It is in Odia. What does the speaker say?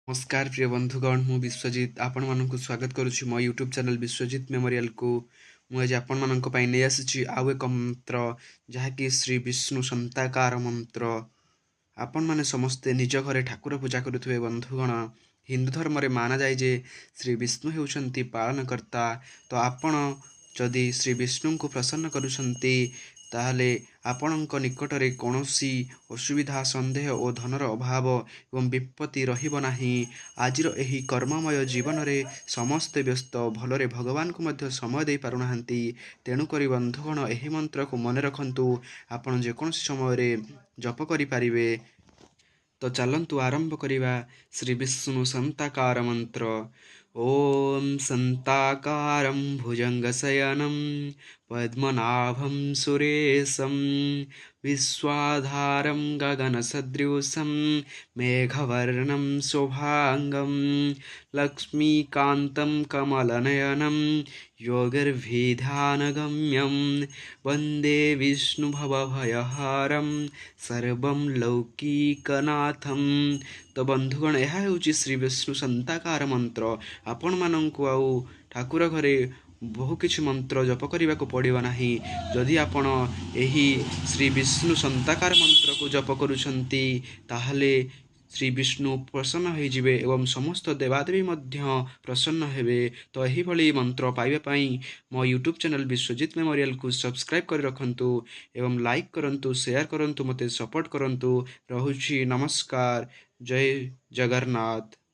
ନମସ୍କାର ପ୍ରିୟ ବନ୍ଧୁଗଣ, ମୁଁ ବିଶ୍ୱଜିତ ଆପଣମାନଙ୍କୁ ସ୍ୱାଗତ କରୁଛି ମୋ ୟୁଟ୍ୟୁବ୍ ଚ୍ୟାନେଲ୍ ବିଶ୍ୱଜିତ ମେମୋରିଆଲକୁ। ମୁଁ ଆଜି ଆପଣମାନଙ୍କ ପାଇଁ ନେଇ ଆସିଛି ଆଉ ଏକ ମନ୍ତ୍ର, ଯାହାକି ଶ୍ରୀ ବିଷ୍ଣୁ ସନ୍ତାକାର ମନ୍ତ୍ର। ଆପଣମାନେ ସମସ୍ତେ ନିଜ ଘରେ ଠାକୁର ପୂଜା କରୁଥିବେ। ବନ୍ଧୁଗଣ, ହିନ୍ଦୁ ଧର୍ମରେ ମାନାଯାଏ ଯେ ଶ୍ରୀ ବିଷ୍ଣୁ ହେଉଛନ୍ତି ପାଳନକର୍ତ୍ତା। ତ ଆପଣ ଯଦି ଶ୍ରୀ ବିଷ୍ଣୁଙ୍କୁ ପ୍ରସନ୍ନ କରୁଛନ୍ତି, ତାହେଲେ ଆପଣଙ୍କ ନିକଟରେ କୌଣସି ଅସୁବିଧା, ସନ୍ଦେହ ଓ ଧନର ଅଭାବ ଏବଂ ବିପତ୍ତି ରହିବ ନାହିଁ। ଆଜିର ଏହି କର୍ମମୟ ଜୀବନରେ ସମସ୍ତେ ବ୍ୟସ୍ତ, ଭଲରେ ଭଗବାନଙ୍କୁ ମଧ୍ୟ ସମୟ ଦେଇପାରୁନାହାନ୍ତି। ତେଣୁକରି ବନ୍ଧୁଗଣ, ଏହି ମନ୍ତ୍ରକୁ ମନେ ରଖନ୍ତୁ, ଆପଣ ଯେକୌଣସି ସମୟରେ ଜପ କରିପାରିବେ। ତ ଚାଲନ୍ତୁ ଆରମ୍ଭ କରିବା ଶ୍ରୀ ବିଷ୍ଣୁ ସନ୍ତାକାର ମନ୍ତ୍ର। ॐ सन्ताकारं भुजङ्गशयनं पद्मनाभं सुरेशं विश्वाधारं गगनसदृशं मेघवर्णं शुभाङ्गं लक्ष्मीकान्तं कमलनयनं योगिर्भिध्यानगम्यं वन्दे विष्णुभवभयहरं सर्वं ଲୌକିକନାଥಂ। ତ ବନ୍ଧୁଗଣ, ଏହା ହେଉଛି ଶ୍ରୀ ବିଷ୍ଣୁ ସନ୍ତାକାର ମନ୍ତ୍ର। ଆପଣମାନଙ୍କୁ ଆଉ ଠାକୁର ଘରେ ବହୁ କିଛି ମନ୍ତ୍ର ଜପ କରିବାକୁ ପଡ଼ିବ ନାହିଁ। ଯଦି ଆପଣ ଏହି ଶ୍ରୀ ବିଷ୍ଣୁ ସନ୍ତାକାର ମନ୍ତ୍ରକୁ ଜପ କରୁଛନ୍ତି, ତାହେଲେ ଶ୍ରୀ ବିଷ୍ଣୁ ପ୍ରସନ୍ନ ହୋଇଯିବେ ଏବଂ ସମସ୍ତ ଦେବାଦେବୀ ମଧ୍ୟ ପ୍ରସନ୍ନ ହେବେ। ତ ଏହିଭଳି ମନ୍ତ୍ର ପାଇବା ପାଇଁ ମୋ ୟୁଟ୍ୟୁବ୍ ଚ୍ୟାନେଲ୍ ବିଶ୍ୱଜିତ ମେମୋରିଆଲକୁ ସବସ୍କ୍ରାଇବ୍ କରି ରଖନ୍ତୁ ଏବଂ ଲାଇକ୍ କରନ୍ତୁ, ସେୟାର କରନ୍ତୁ, ମୋତେ ସପୋର୍ଟ କରନ୍ତୁ। ରହୁଛି, ନମସ୍କାର, ଜୟ ଜଗନ୍ନାଥ।